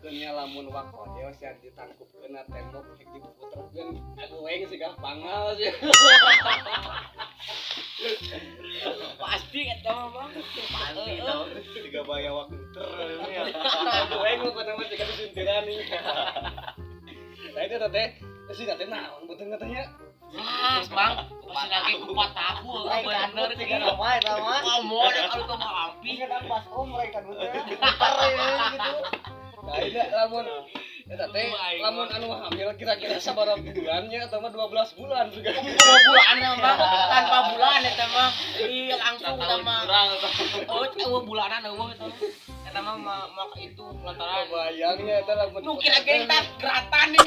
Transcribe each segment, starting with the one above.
Bayangkeun nya lamun wakodeo sia ditangkupkeun na tembok hek diputerkeun agueng sigah pangal sih. Pasti eta mah, Bang. Pasti dong. Tiga bayawak muter ya. Agueng mah kana mah siga disuntiran nih. Nah itu teh, sih teh naon beuteung katanya. Ah, Bang, pasti lagi kupat tahu, bener Tiga nama eta mah. Oh, mau ada kalau ke Malampi. Kadang pas om mereka duitnya putar ya gitu. Nah, ini lamun eta teh lamun anu hamil kira-kira sabaraha bulannya atau mah 12 bulan juga. Dua bulan ya, Bang. Tanpa bulan eta mah. Ih, langsung eta mah. Oh, eueuh bulanan eueuh eta mah. Eta mah mau itu lantaran. Bayangnya eta lamun Nu kira-kira kita geratan nih.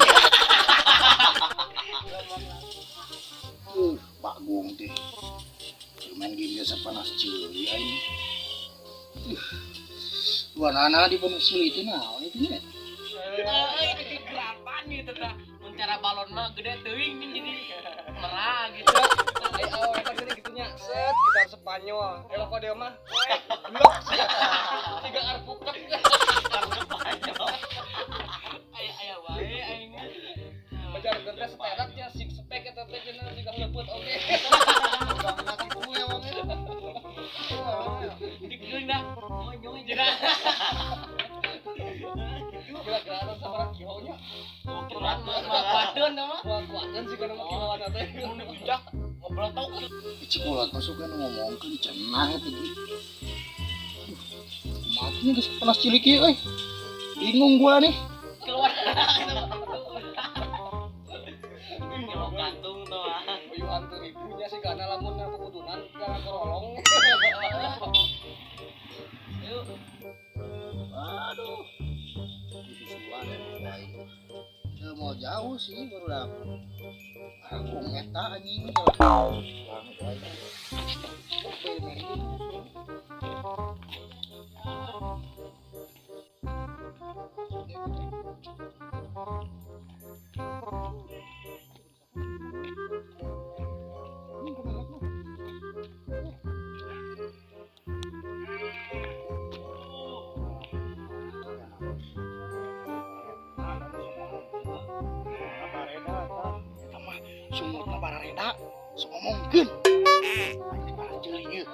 Bagong teh. Main game biasa panas ceuli aing. Warnana di panas ceuli teh naon itu nya? Heeh, geratan gitu tah. Mun cara balon mah gede teuing nih jadi merah gitu. Ai awewe teh gini gitu nya, set gitar Spanyol. Eh kok dia mah blok tiga arpuket. Aya aya wae aing. Pajar teh seteraknya six pack eta teh cenah siga leupeut oge. Bangna kitu emangnya. Dikeun dah. Monyong jeung. Kira-kira anu sabaraha kilo nya? Ukuran mah kuateun mah. Wah, kuateun sih kana mah kiloan teh. Mun dipijak ngeblotok. Cikolot masuk kan ngomongkeun cenah eta ge. Kumaha nya geus panas cilik ieu euy. Bingung gua nih. Keluar. Kilo gantung tuh. Uyuhan teu ribunya sih kana lamun puputunan kana korolong. Yuk. Aduh. Susuan aing. Teu mau jauh sih baru dah. Aku eta anjing. Banget aing. Oke, main game. Ini kemana tuh? Eta mah sumutna barareda sok ngomongkeun. Aing parah ceuli ieu.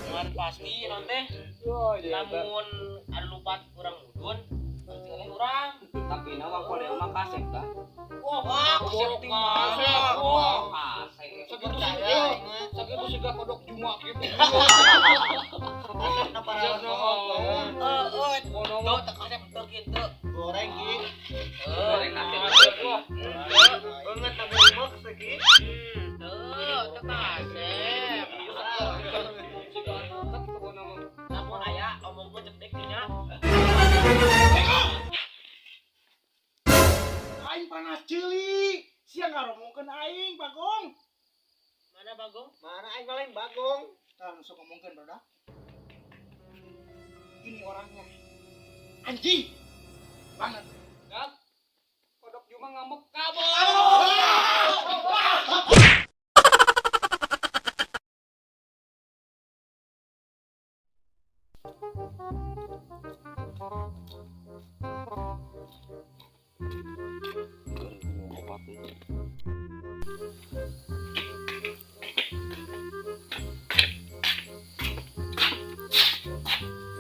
Cuman pasti non teh Oh, iya. lamun anu lupat kurang mudun pasti oleh urang. Tapi na wakodeo mah kasep tah. Wah, wah, Borok kasep kasep. Wah. Kasep. Sakitu siga, sakitu siga kodok juma kitu. Kasepna para bohong. Heeh, Kono tuh teu kasep teu kitu. Goreng ki. Goreng kasep. Wah, Banget tapi mek segi. Tuh, teu kasep. siga alpukat pokona mah. Lamun aya omongkeun cetek nya. Aing panas ceuli. Sia ngaromongkeun aing, Bagong. Mana Bagong? Mana aing lain Bagong. Tah nu sok ngomongkeun barudak. Ini orangnya. Anjing. Banget. Dak. Kodok juma ngambek kabur.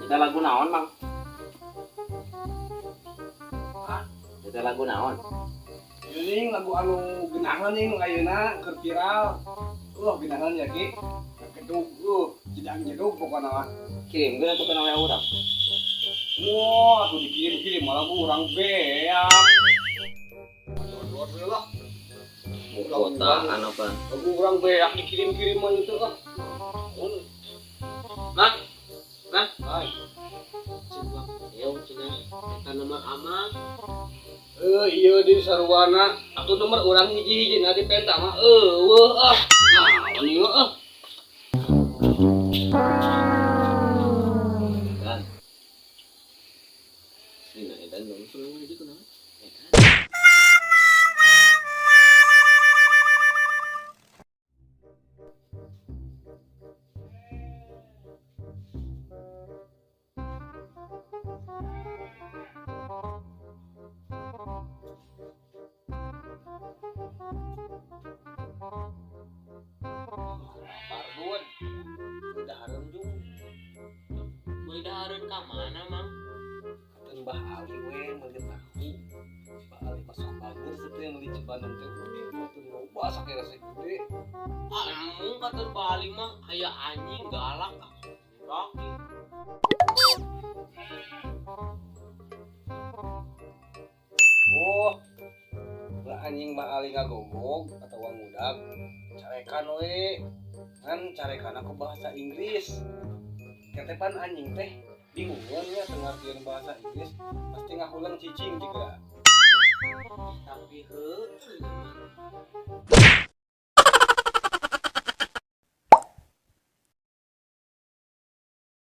Kita lagu naon, Mang? Hah? Kita lagu naon? Ini lagu anu genangan nih nu ayeuna keur viral. Genangan ya ki. Gedug, jedang jedug pokona mah. Kirimkeun atuh kana WA urang. Wah, atuh dikirim-kirim malah urang beak. Aduh, aduh lah. Kuotaan apa? Lagu urang beak dikirim-kirim mah itu ah. Nah, nah. Hai. Cek yo cenah eta nomor amang. Iya di sarwana atuh nomor urang hiji-hiji na dipenta mah eueuh ah. Naon ieu ah. Dan. Sina edan dong seneng hiji kunaon? Edan. London teh batur loba sakerasek gede. Ah, embung ka teu Bali mah aya anjing galak ah. Rocky. Oh. Lah anjing mah ali ngagogog atawa ngudag carekan we. Ngan carekan aku bahasa Inggris. Ketepan anjing teh bingungan ya teu ngartieun bahasa Inggris, pasti ngahulang cicing juga. Tapi heueuh.